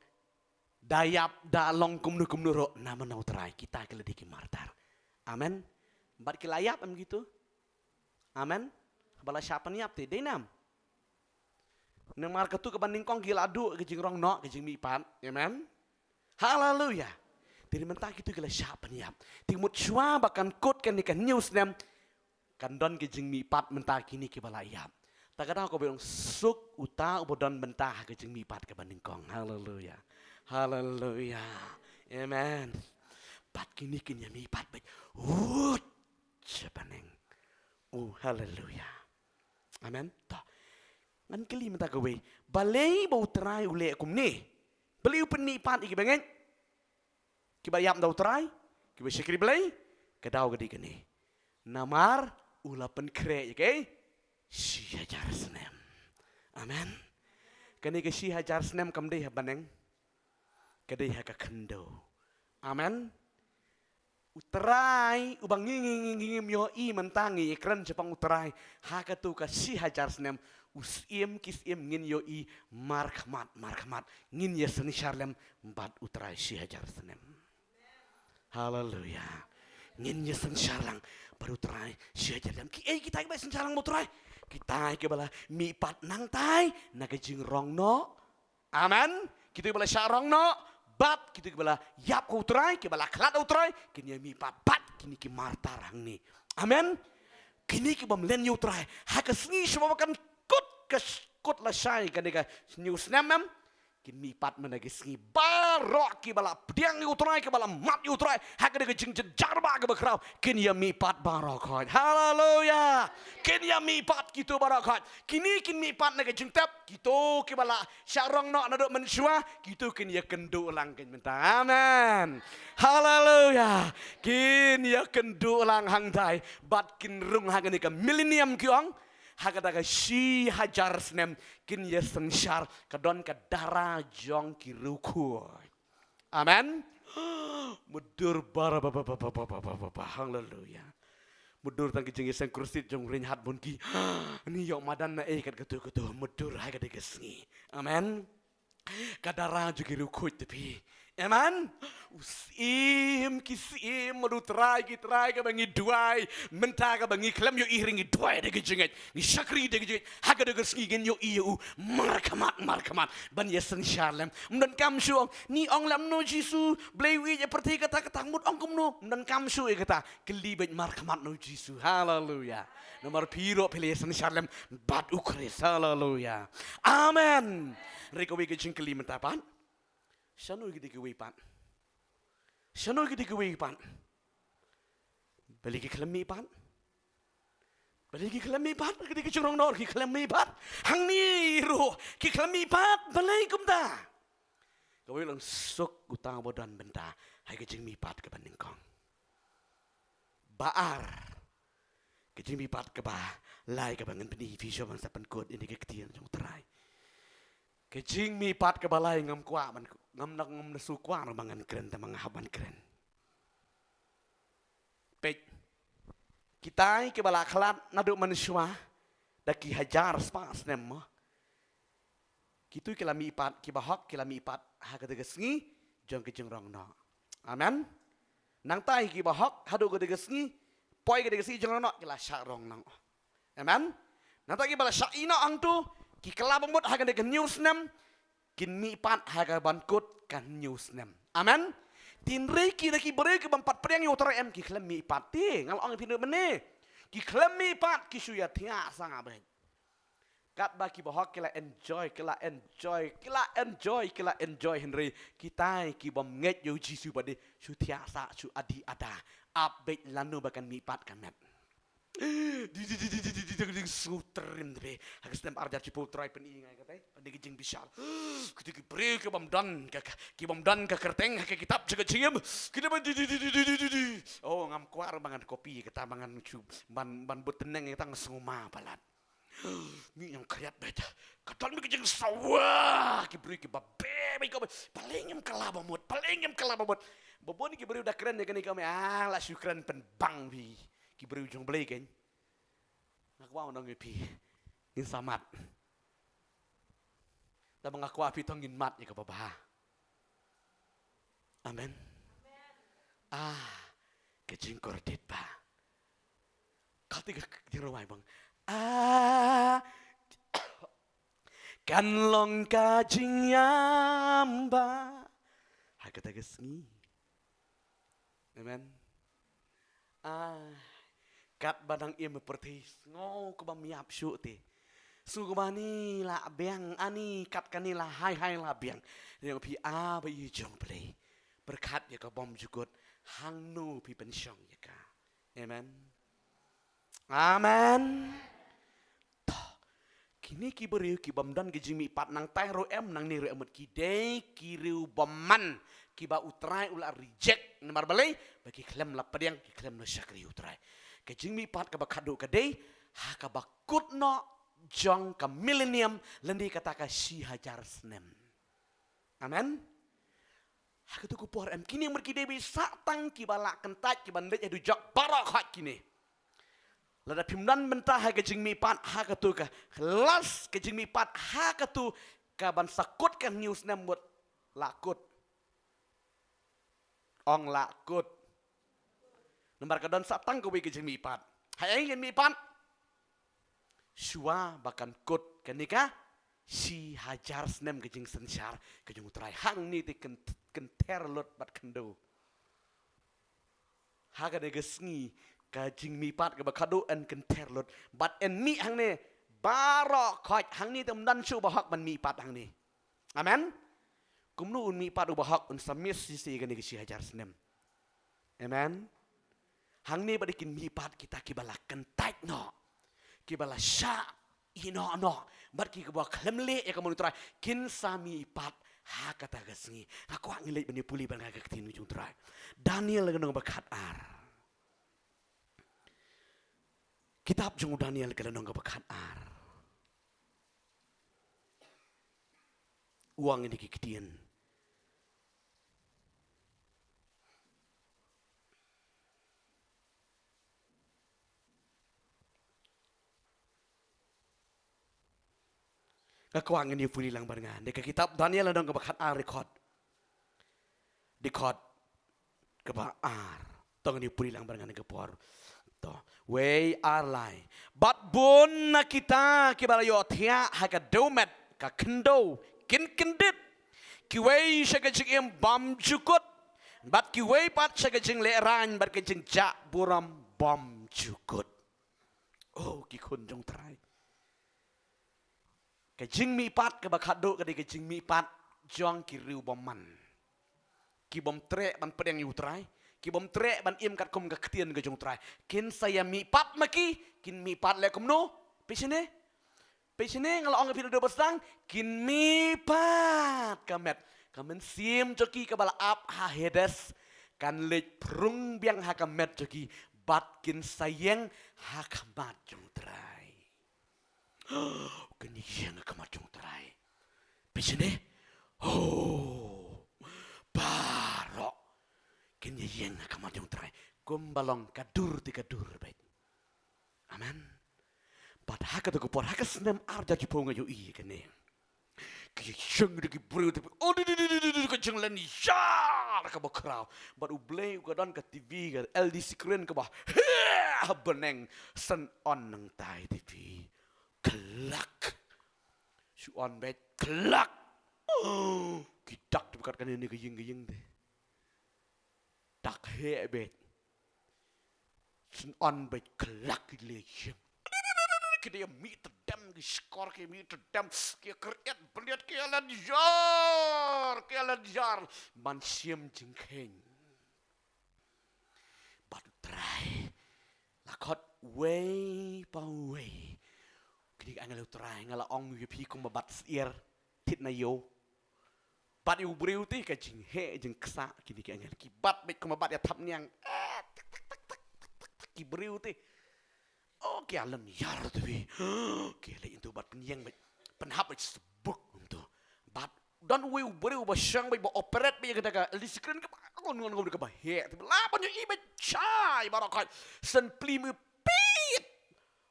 da ïap da long kumno kumno ruh, na bynta U Trai kita ki la dei ki martar. Amen. Bad ki la ïap em kito? Amen. Ba la shah pynïap te dei nam? Namar katu kaba nyngkong ki la duh ka jingrong noh, ka jingmihpat. Amen. Haleluya. Te mynta kito ki la shah pynïap. Te mut shuwa ba kan kut kane ka hynñiew snem, kan don ka jingmihpat mynta kine kiba la ïap. Ta ka daw kaba ong suk uta uba don bynta ha ka jingmihpat kaba nyngkong. Haleluya. Haleluya. Amen. Bad kine kin ïa mihpat beit. Wut. Sha bneng. Oh, haleluya. Amen. To. Ngan kylli mynta kawei. Balei ba U Trai u leh kumne? Balei u pynmihpat ïa kiba ngeit? Kiba ïap na U Trai, kiba shakri Blei, ka daw ka dei kane. Namar u la pynkhreh ïa ka shi hajar snem. Amen. Kane ka shi hajar snem kam dei ha bneng. Ka dei ha ka khyndew. Amen. U Trai, uba ngi, ngi, ngi, ngi, ngim ïohi mynta, ngi ïakren shaphang U Trai. Ha katu ka shi hajar snem, u syiem ki syiem ngin ïohi markhmat, markhmat. Ngin ïa synshar lem bad U Trai shi hajar snem. Haleluya. Ngin ïa synshar lang bad U Trai shi hajar snem. Kiei kita kiba synshar lang bad U Trai? Kita kiba la mihpat nangtai na ka jingrong noh. Amen. Kito kiba la shah rong noh, bad kito kiba la ïap ha U Trai, kiba la khlad ha U Trai, kin ïa mihpat bad kine ki martar hangne. Amen. Kine ki bym len ïa U Trai ha ka sngi shuwa ba kan kut ka sh-, kut lashai kane ka hynñiew snem, em, kin mihpat mynta ka sngi bad baroh kiba la pdiang ïa u Trai, kiba la mad ïa u Trai ha kane ka jingjynjar ba kaba khraw, kin ïa mihpat baroh khoit. Haleluya. Kin ïa mihpat kito baroh khoit. Kine kin mihpat na ka jingtep, kito kiba la shah rong noh naduh mynshuwa, kito kin ïa kynduh lang kein mynta. Amen. Haleluya. Kin ïa kynduh lang hangtai bad kin rung ha kane ka millennium ki ong. Ha kata ka shi hajar snem kin ïa synshar, ka don ka dara jong ki riewkhuid. Amen. Mutdur bara ba ba ba ba ba ba ba ba ba. Haleluya. Mutdur tang ki jingïaseng krusit jong u Reinhard Bonnke. Ni ïoh madan na ei kat katu katu mutdur ha kata ka sngi. Amen. Ka dara jong ki riewkhuid te phi. Amen. U Syiem ki syiem, u Trai ki trai, kaba ngi duwai mynta, kaba ngi khlem ïohi ruh ngi duwai da ka jingngeit, ngi shakri da ka jingngeit. Ha kata ka sngi ngin ïohi ïa u markhmat markhmat ban ïa synshar lem. Ym donkam shuh ong, ni ong lem no Jisu, Blei u ïeit ïa pyrthei kata kata, mut ong kumno, ym donkam shuh ïa kata. Kylli beit markhmat no Jisu. Haleluya. Namar phi ruh phi la ïa synshar lem bad u Khrist. Haleluya. Amen. Hynrei kawei ka jingkylli mynta pat, shano ki dei kiwei pat? Shano ki dei kiwei pat? Balei ki khlem mihpat? Balei ki khlem mihpat? Ki dei ki jingrong noh ki khlem mihpat. Hangne ruh ki khlem mihpat. Balei kumta? Kawei lang suk uta uba don bynta ha ka jingmihpat kaba nyngkong. Ba ar, ka jingmihpat kaba lai kaba ngan pyni ïa phi shuwa ban sa pynkut ïa kane ka ktien jong u Trai. Ka jingmihpat kaba lai ngam kwah ban, ngam na, ngam na shu kwah ruh ba ngan kren, tangba nga hap ban kren. Peit. Kitai kiba la khlad naduh mynshuwa da ki hajar spah snem mo. Kito ki la mihpat, kiba hok ki la mihpat ha kata ka sngi jong ka jingrong noh. Amen. Nangta kiba hok haduh kata ka sngi, poi kata ka sngi jingrong noh, ki la shah rong noh. Amen. Nangta kiba la shah ïeh noh hangto, ki kylla ba mut ha kata ka hynñiew snem, kin mihpat ha kaban kut ka hynñiew snem. Amen. Hynrei ki da ki briew ki bym pat pdiang ïa u Trai em, ki khlem mihpat te, nga la ong ïa phi mynne. Ki khlem mihpat, ki shu ïa thiah sha nga beit. Katba kiba hok ki la enjoy, ki la enjoy, ki la enjoy, ki la enjoy, hynrei kitai ki bym ngeit ïa u Jisu pat de shu thiah sha, shu adi ada. Ap beit lano ba kan mihpat ka met. Di di di di di di di di di sngewthuh rim de. Ha ka snem ar hajar shiphew u Trai pyni ïa nga katai, pyni ka jingbishar. Kita ki briew ki bym don ka, ki bym don ka kyrteng ha ka kitab jong ka jingim. Kita ba di di di di di di di. Oh, ngam kwah ruh ba ngan copy kata, ba ngan shu ban, ban bud tneng ïa kata, nga sngewma palat. Ngi ïeng khriat beit. Ka don beit ka jingsawa. Ki briew kiba beh beit, ka beit. Balei ngim kylla ba mut? Balei ngim kylla ba mut? Ba bun ki briew da kren ïa kane ka mei, ah, la shu kren pynbang phi. Ki briew jong Blei kein. Nga kwah ban ong ïa phi, ngin sa mad. Tangba nga kwah phi to ngin mad ïa kaba bha. Amen. Ah, ka jingkordit ba. Kata ka jingrwai bang. Ah, kan long ka jingïam ba ha kata ka sngi. Amen. Ah, katba dang im ha pyrthei, sngew kaba ïap shuh te. Sngew kaba ani la biang, ani kat kane la hai hai la biang. Ïa phi, ah, ba ïa jong Blei. Pyrkhat ïa ka bymjukut, hangno phi pynshong ïa ka. Amen. Amen. To, kine ki briew ki bym don ka jingmihpat, nangtai ruh em, nangne ruh em, mut ki dei ki briew bymman, kiba u Trai u la reject, namar balei? Ba ki khlem la pdiang, ki khlem la shakri u Trai. Ka jingmihpat kaba khadduh ka dei ha kaba kut noh jong ka millennium, lane kata ka shi hajar snem. Amen. Ha katu ka por em, kine mut ki dei beit sa tang kiba la kyntait, kiban leit ha dujok baroh khoit kine. Lada phim don bynta ha ka jingmihpat ha katu ka last ka jingmihpat ha katu kaban sa kut ka hynñiew snem, mut la kut. Ong la kut. Namar ka don sa tang kawei ka jingmihpat. Ha ei ngin mihpat? Shuwa ba kan kut kane ka shi hajar snem ka jingsynshar ka jong u Trai. Hangne te kyn, kynther lut bad khyndew. Ha kane ka sngi ka jingmihpat kaba khadduh yn kynther lut bad yn mih hangne baroh khoit. Hangne te ym don shuh ba hok ban mihpat hangne. Amen. Kumno un mihpat uba hok un sa miss shisha ïa kane ka shi hajar snem? Amen. Hangne pat kin mihpat kita kiba la kyntait noh, kiba la shah ïehnoh noh, bad ki kaba khlem leh ïa ka mon u Trai kin sa mihpat ha kata ka sngi. Nga kwah ngin leit ban ïa pule bad nga ka ktien jong u Trai. Daniel ka lynnong ba khatar. Kitab jong u Daniel ka lynnong kaba khatar. Wan ngin ïa ki ktien. Nga kwah ngin ïa pule lang bad nga. Dei ka kitab Daniel lynnong kaba khatar, dkhot, dkhot kaba ar. To ngin ïa pule lang bad nga ha kane ka por. To. Wei, ar, lai. Bad bun na kita kiba la ïohthiah ha ka dewmet ka khyndew kin kyndit. Kiwei sha ka jingim bymjukut, bad kiwei pat sha ka jinglehrain bad ka jingjah burom bymjukut. Oh, ki khun jong u Trai. Ka jingmihpat kaba khatduh ka dei ka jingmihpat jong ki riew bymman, ki bym treh ban pdiang ïa u Trai, ki bym treh ban im katkum ka ktien ka jong u Trai. Kin sa ïa mihpat ma ki, kin mihpat leh kumno? Peit shane. Peit shane, nga la ong ïa phi naduh ba sdang, kin mihpat ka met. Ka mynsiem jong ki kaba la ap ha Hades kan leit prung biang ha ka met jong ki, bad kin sa ïeng ha khmat jong u Trai. Kin ïeng ha khmat jong u Trai. Peit shane. Oh. Baroh kin ïeng ha khmat jong u Trai. Kumba long ka dur te ka dur beit. Amen. Bad ha kata ka por, ha ka snem ar hajar shiphew nga ïohi ïa kane. Ki ïeng da ki briew te, oh, di, di, di, ka jinglynñiar kaba khraw. Bad U Blei u ka don ka T V, ka L D screen kaba, he, bneng, shen on nangta ïa ki T V. Khlak. Shu on beit, khlak. Oh, ki dak te ba kat kane ne ka ïing ka ïing te. Dak heh beit. Shen on beit, khlak, ki leit ïeng. Ki dei mih tdem, ki shkor ki mih tdem, ki kyriat bniat, ki lynñiar, ki lynñiar. Ban shim jingkheiñ. Bad u Trai la khot uwei pa uwei. Kine ki angel u Trai, nga la ong ïa phi kumba bat syiar thied na ïew. Bat ïa u briew te ka jingheh jingksah, kine ki angel ki bat beit kumba bat ïa thapniang. Eh, tak, tak, tak, tak, tak, tak, ki briew te. Oh, ki lynñiar te phi. Ki leit into bad pynïeng beit. Pynhap beit sbuk into. Bad don uwei u briew uba shong beit, ba operate beit ïa kata ka L D screen kaba ngon ngon kaba heh. Te la ban ïohi beit shai baroh khoit. Shen plie mih pit.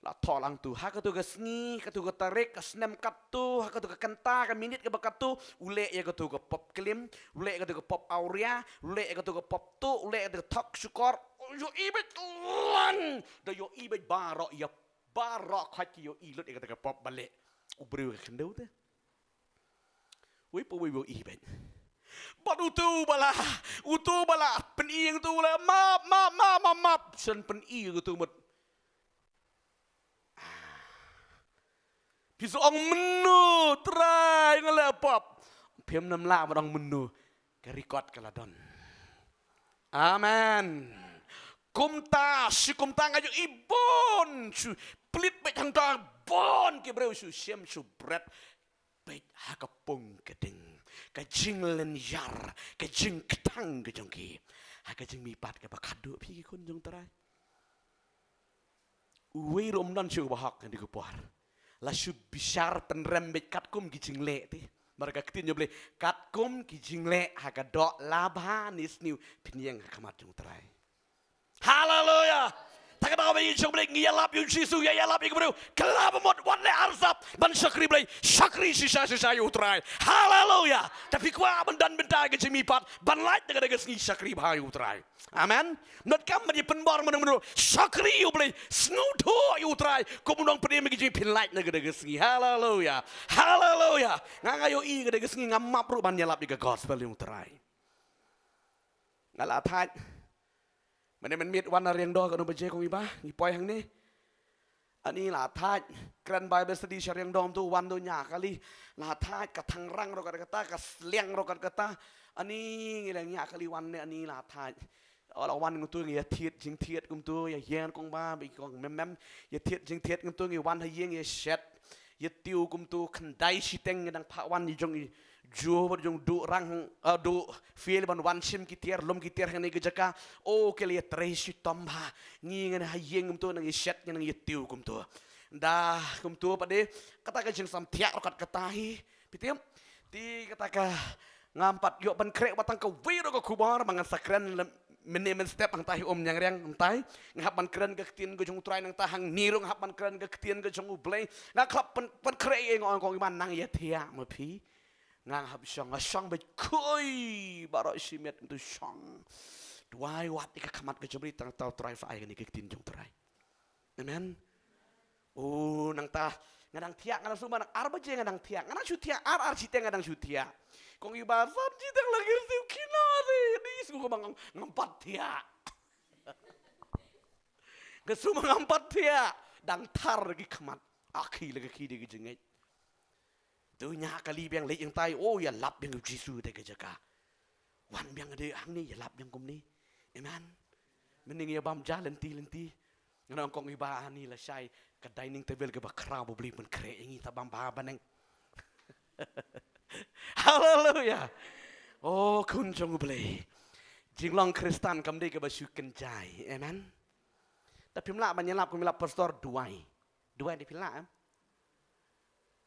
La thoh lang tu. Ha katu ka sngi, katu ka tarik, ka snem katu, ha katu ka kynta, ka minit kaba katu, u leh ïa katu ka pop klim, u leh ïa katu ka pop awria, u leh ïa katu ka pop tuh, u leh ïa katu ka thok shukor. Ïohi beit lang. Da ïohi beit baroh ïa baroh khoit ki ïohi lut ïa kata ka pop ba leh u briew ka khyndew te. Uwei pa uwei u ïohi beit. Bad utu ba la, utu ba la pyni, utu ba la map, map, map, map, map. Shen pyni utu mut. Phi sa ong mynno, Trai, nga leh pop. Phim nym lah ban ong mynno. Ka record ka la don. Amen. Kumta, shi kumta nga ïohi bun shu plie beit hangta, bun ki briew shu shim shu bret beit ha ka pung ka ding. Ka jinglynñiar, ka jingkthang ka jong ki. Ha ka jingmihpat kaba khatduh, phi ki khun jong u Trai. Uwei ruh um don shuh uba hok ha kane ka por. La shu bishar pynrem beit katkum ki jingleh te. Namar ka ktien jong U Blei, katkum ki jingleh ha ka doh laba ne sniew phin ïeng ha khmat jong u Trai. Haleluya. Ta ka daw ba ngi jong U Blei, ngi ïalap ïa u Jisu, ïa ïalap ïa ki briew. Kylla ba mut, wat leh arsap, ban shakri Blei, shakri shisha shisha ïa u Trai. Haleluya. Te phi kwah ban don bynta ka jingmihpat, ban lait na kata ka sngi, shakri bha ïa u Trai. Amen. Not kam ban ïa pynbor mynno mynno. Shakri ïa U Blei. Sngewthuh ïa u Trai. Kum u nongpynim ki jingphin lait na kata ka sngi. Haleluya. Haleluya. Nga nga ïohi kata ka sngi ngam map ruh ban ïalap ïa ka gospel ïa u Trai. Nga la thait. Mynne mynmiet wan na Riangdo katno baje kong i Bah. Ngi poi hangne. Ani la thait, kren Bible study sha Riangdo kumto wan to ñiah kali. La thait, ka thangrang ruh kat kata, ka sliang ruh kat kata. Ani ngi la ñiah kali wan ne ani la thait. Ula wan kumto ngi ïa thied jingthied kumto ïa ïeng kong ba, ba kong mem mem. Ïa thied jingthied kumto ngi wan ha ïing ïa shet. Ïa tiew kumto khyndai shiteng ngi dang phah wan ïa jong i Joe bad jong Duh Rang, ah, Duh Phil ban wan shim ki tiar, lum ki tiar hangne ka jaka. O, ki la ïatrei shitom bha. Ngi ngan ha ïing kumto nang ïa shet ngan nang ïa tiew kumto. Da kumto pat de, kata ka jingsam thiah ruh kat kata hi. Phi tip? Te kata ka ngam pat ïoh ban khreh ba tang kawei ruh ka khubor ba ngan sa kren lem, mynne mynstep hangtai um ñiang riang hangtai. Nga hap ban kren ka ktien ka jong U Trai nangta hangne ruh nga hap ban kren ka ktien ka jong U Blei. Nga khlap ban, ban khreh ïa nga ong kong i man nang ïa thiah ma phi. Nga hap shong, nga shong bad khui baroh shi miet kumto shong. Duwai wat ïa ka khmat ka jong U Blei tang tau Trai sa ai kane ka ktien jong U Trai. Amen. O, nangta nga dang thiah, nga dang sumar nang ar baje nga dang thiah, nga dang shu thiah ar, ar shiteng nga dang shu thiah. Kong i ba sam shiteng la ngir siu kino de, di shu ko bang ngam pat thiah. Ka sumar ngam pat thiah, dang thar ki khmat. Aki la ka ki de ki jingit. Tu ñiah kali biang leit ïeng tai, o, ïalap biang U Jisu te ka jaka. Wan biang de hangne ïalap biang kumne. Amen. Mynne ngi ïa bam ja lynti lynti. Nga ong kong i ba ani lashai ka dining table kaba khraw ba U Blei u pynkhreh ïa ngi, ta bam bha bneng. Haleluya. O khun jong U Blei. Jinglong Khristan kam dei kaba shu kynjai. Amen. Te phim lah ban ïalap kum ïalap pastor, duwai. Duwai de phi lah em?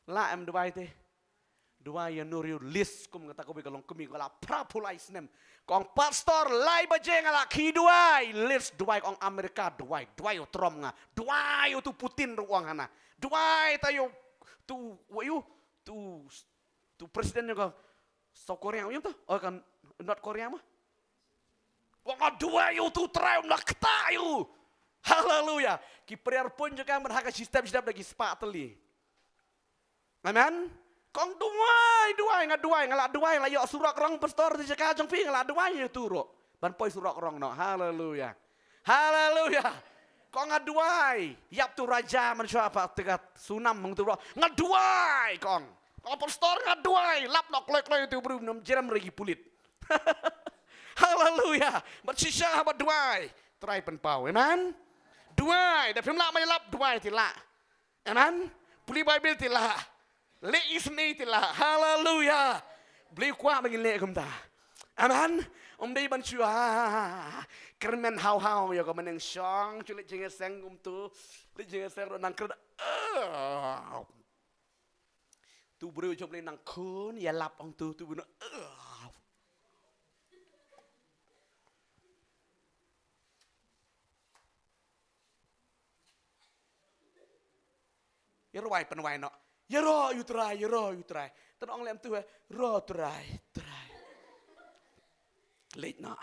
Lah em duwai te? Duwai ïa Nouriel, list kum kata kawei ka long kmie ka la phra phew lai snem. Kong pastor lai baje nga la khie duwai, list duwai, kong Amerika duwai, duwai u Trump nga, duwai utu Putin ruh ong hana. Duwai ta ïa utu, wa ïa utu, utu president jong ka South Korea, ïa utu, o ka North Korea ma. Wa nga duwai ïa utu Trai um la kta ïa u. Haleluya. Ki prayer point jong ka ban ha ka shi step shi step da ki spah tylli. Amen. Kong duwai, duwai, nga duwai, nga la duwai, la ïoh surok rong pastor te jaka jong phi, nga la duwai ïa utu ruh ban poi surok rong noh. Haleluya. Haleluya. Kong nga duwai ïa utu raja man shuwa pat te ka tsunami hangtu ruh. Nga duwai kong. Kong pastor nga duwai, lap noh kloi kloi utu bru, ym jerem re ki pulit. Haleluya. Bad shisha haba duwai, Trai pynpaw. Amen. Duwai, da phim lah ban ïalap, duwai te lah. Amen. Pule Baibl te lah. Leh isynei te lah. Haleluya. Blei kwah ba ngin leh kumta. Amen. Ym dei ban shu, ah, kyrmen haw haw ïa ka maneng shong, shu leit jingïaseng kumtu. Leit jingïaseng ruh nang kyrmen. Ah. Tu briew jong Blei nang khun ïalap ong tu, tu briew nang, ah. Ïa rwai pynwai noh. Ïaroh ïa U Trai, ïaroh ïa U Trai. Tang ong lem tu, eh, roh Trai, Trai. Leit noh.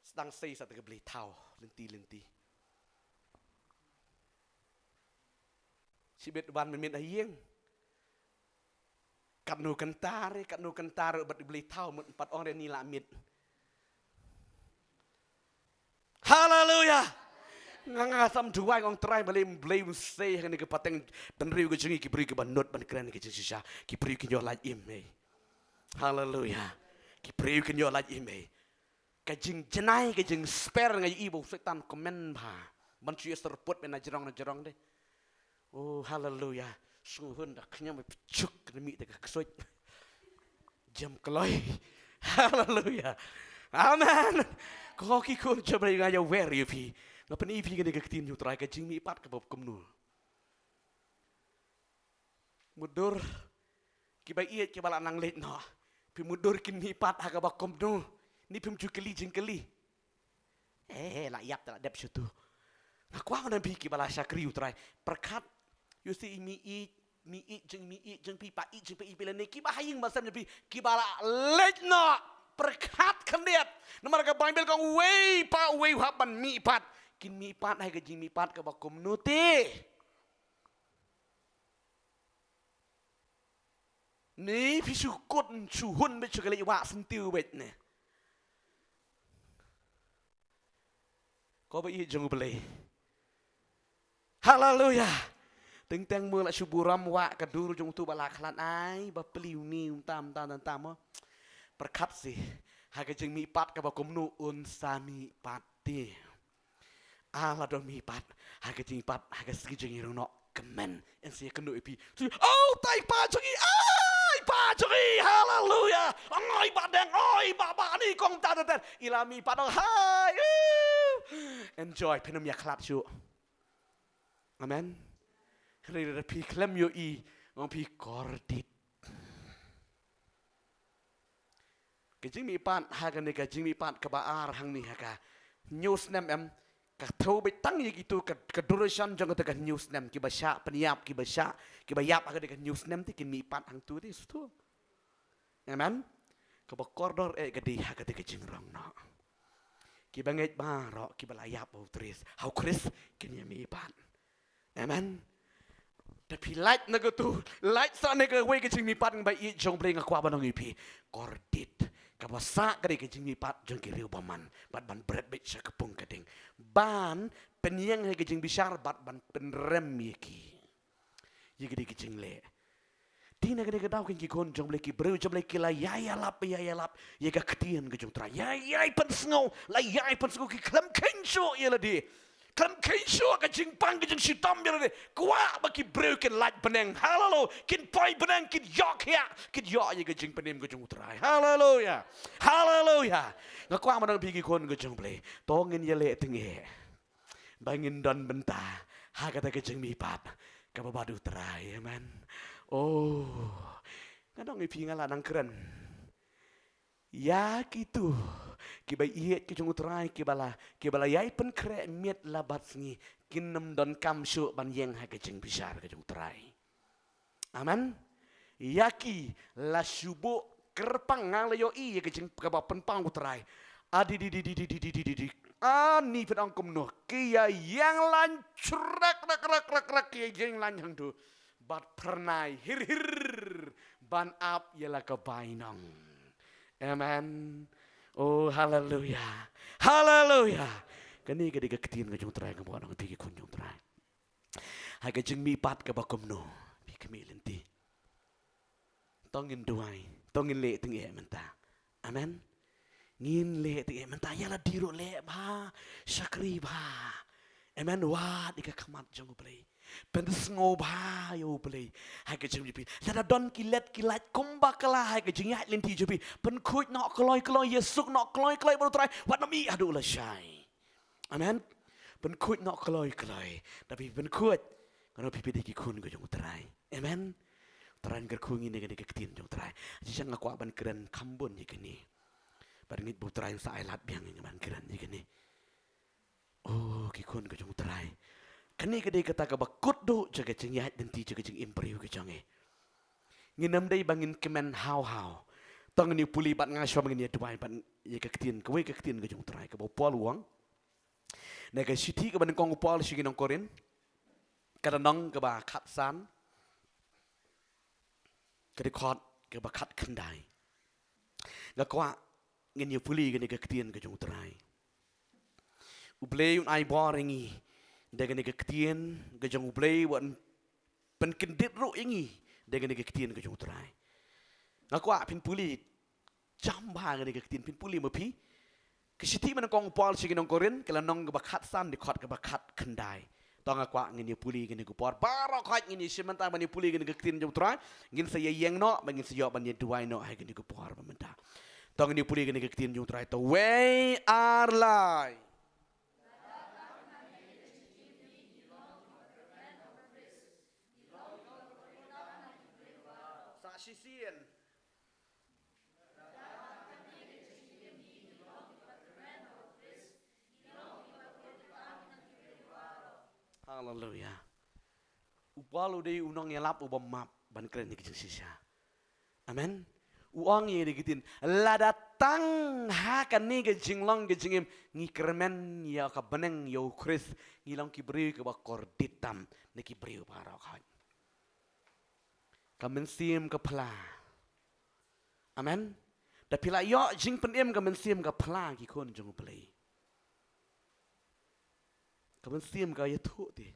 Sdang sei sa te ka blei thaw lynti lynti. Shibit wan mynmiet ha ïing. Katno kynta re, katno kynta re bad U Blei thaw mut, pat ong re ni la miet. Haleluya. Nga nga sam duwai ong Trai, balei, balei um sei ha kane ka pateng bynriew ka jong ngi, ki briew kiba nud ban kren ka jingshisha, ki briew kin ïoh lait im ei. Haleluya. Ki briew kin ïoh lait im ei. Ka jingjngai, ka jingspare nga ïohi ba u Soitan kmen bha ban shu ïa syrput mynta na jrong na jrong de. Oh, haleluya. Sngewhun da khñiang ba pchuk na mih da ka ksuid. Jem kloi. Haleluya. Amen. Ko ki khun jong Blei, nga ïa wer ïa phi. Nga pyni phi kane ka ktien jong U Trai, ka jingmihpat kaba kumno. Mutdur kiba ïeit kiba la nang leit noh. Phi mutdur kin mihpat ha kaba kumno? Ni phim ju kylli jingkylli. Eh, la ïap te la dep shuh tu. Nga kwah ban ong phi kiba la shakri U Trai, pyrkhat. You see, i mei ïeit, mei ïeit jong, mei ïeit jong phi, pa ïeit jong phi, i phi lane kiba ha ïing ba sem jong phi kiba la leit noh. Pyrkhat khyndiat. Namar ka Baibl ka ong uwei pa uwei u hap ban mihpat. Kin mihpat ha ka jingmihpat kaba kumno te? Ne phi shu kut shu hun beit shu ka leit wah syntiew beit ne. Ko ba ïeit jong U Blei. Haleluya. Teng teng mo la shu burom wah ka dur jong uto ba la khlad ai, ba plie une, um tam tam tam tam mo. Pyrkhat seh ha ka jingmihpat kaba kumno un sa mihpat te. Ah, la don mihpat ha ka jingmihpat ha ka sngi jingïarap noh kmen. Yn sa ïakynduh ïa phi. Shu, oh, tai pa jong ngi, ai pa jong ngi, haleluya. Ong oi ba dang, oi ba ba ni kong ta ta ta. I la mihpat ong hai. Uh. Enjoy, phin ym ïa khlad shuh. Amen. Hynrei lada phi khlem ïohi, ong phi kordit. Ka jingmihpat ha kane ka jingmihpat kaba ar hangne ha ka hynñiew snem em, ka thew beit tang ïa kito ka, ka duration jong kata ka hynñiew snem, kiba shah pynïap, kiba shah, kiba ïap ha kane ka hynñiew snem te kin mihpat hangto te shuh. Amen. Kaba kordor eh ka dei ha kata ka jingrong noh. Kiba ngeit baroh, kiba la ïap ha u Khrist, ha u Khrist kin ïa mihpat. Amen. Te phi lait na katu, lait sa na kawei ka jingmihpat ba ïeit jong U Blei, nga kwah ban ong ïa phi, kordit. Kaba sah ka dei ka jingmihpat jong ki riew bymman, bad ban bret beit sha ka pung ka ding, ban pynïeng ha ka jingbishar bad ban pynrem ïa ki. Ïa ka dei ka jingleh. Te na kane ka daw, ki khun jong U Blei, ki briew jong U Blei ki la ïai ïalap, ïai ïalap ïa ka ktien ka jong U Trai, ïai ïai pynsngew, la ïai pynsngew, ki khlem kheiñ shuh ïa lade. Khlem kheiñ shuh ka jingpang ka jingshitom ïa lade. Kwah ba ki briew kin lait bneng. Haleluya. Kin poi bneng, kin ïoh khiah, kin ïoh ïa ka jingpynim ka jong U Trai. Haleluya. Haleluya. Nga kwah ban ong ïa phi, ki khun ka jong U Blei, to ngin ïaleh tyngeh ba ngin don bynta ha kata ka jingmihpat kaba bad U Trai. Amen. Oh, nga ong ïa phi, nga la nang kren ïa kito kiba ïeit ki jong U Trai, kiba la, kiba la ïai pynkhreh miet la bad sngi, kin ym donkam shuh ban ïeng ha ka jingbishar ka jong U Trai. Amen. Ïa ki la shu buh kyrpang, nga la ïohi ïa ka jing kaba pynpaw U Trai. Adi di di di di di di di di di. Ani pynong kumno, ki ïa ïeng lain shrek rek rek rek rek, ki ïa ïeng lain hangtu. Bad phyrnai hir hir ban ap ïa la ka bainong. Amen. Oh, haleluya. Haleluya. Kane ka dei ka ktien ka jong U Trai, ka ba nang ti ki khun jong U Trai. Ha ka jingmihpat kaba kumno, phi khmih lynti. To ngin duwai, to ngin leh tyngeh mynta. Amen. Ngin leh tyngeh mynta, ïa lade ruh leh bha, shakri bha. Amen. Wad ïa ka khmat jong U Blei. Pynsngew bha ïa U Blei ha ka jingmihpat. Lada don ki lad ki lait kumba ka la ha ka jingïaid lynti jong phi, pynkhuid noh kloi kloi, ïasuk noh kloi kloi bad U Trai, wat nym ïeh haduh lashai. Amen. Pynkhuid noh kloi kloi. Da phi pynkhuid, nga ong phi, phi dei ki khun ka jong U Trai. Amen. U Trai un kyrkhu ïa ngi na kane ka ktien jong U Trai. Shisha nga kwah ban kren kham bun ïa kane. Bad ngeit ba U Trai un sa ai lad biang ïa ngi ban kren ïa kane. Oh, ki khun ka jong U Trai, kane ka dei kata kaba kut duh jong ka jingïaid lynti, jong ka jingim briew ka jong ngi. Ngin ym dei ba ngin kmen haw haw. To ngin ïa pule bad nga shuwa ba ngin ïa duwai bad ïa ka ktien, kawei ka ktien ka jong U Trai kaba u Paul u ong. Na ka shithi kaba nyngkong u Paul sha ki nong Korinth, ka lynnong kaba khatsan, ka dkhot kaba khatkhyndai. Nga kwah ngin ïa pule kane ka ktien ka jong U Trai. U Blei un ai bor ïa ngi da kane ka ktien ka jong U Blei, wat pynkyndit ruh ïa ngi da kane ka ktien ka jong U Trai. Nga kwah phin pule jam bha kane ka ktien, phin pule ma phi. Ka shithi ba nyngkong u Paul sha ki nong Korinth, ka lynnong kaba khatsan, dkhot kaba khatkhyndai. To nga kwah ngin ïa pule kane ka por. Baroh khoit ngin ïa shim bynta ban ïa pule kane ka ktien jong U Trai. Ngin sa ïa ïeng noh, ba ngin sa ïoh ban ïa duwai noh ha kane ka por ba mynta. To ngin ïa pule kane ka ktien jong U Trai. To wei ar lai. Sa shisien. Haleluya. U Paul u dei u nongïalap uba map ban kren ïa ka jingshisha. Amen. U ong ïa kane ka ktien, lada tang ha kane ka jinglong ka jingim ngi kyrmen ïa ka bneng ïa U Khrist, ngi long ki briew kiba kordit tam na ki briew baroh khoit. Ka mynsiem ka phla. Amen. Da phi la ïoh jingpynim, ka mynsiem ka phla, ki khun jong U Blei. Ka mynsiem ka ïathuh te.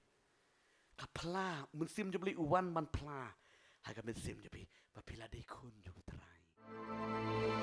Ka phla, Mynsiem jong U Blei u wan ban phla ha ka mynsiem jong phi ba phi la dei khun jong U Trai.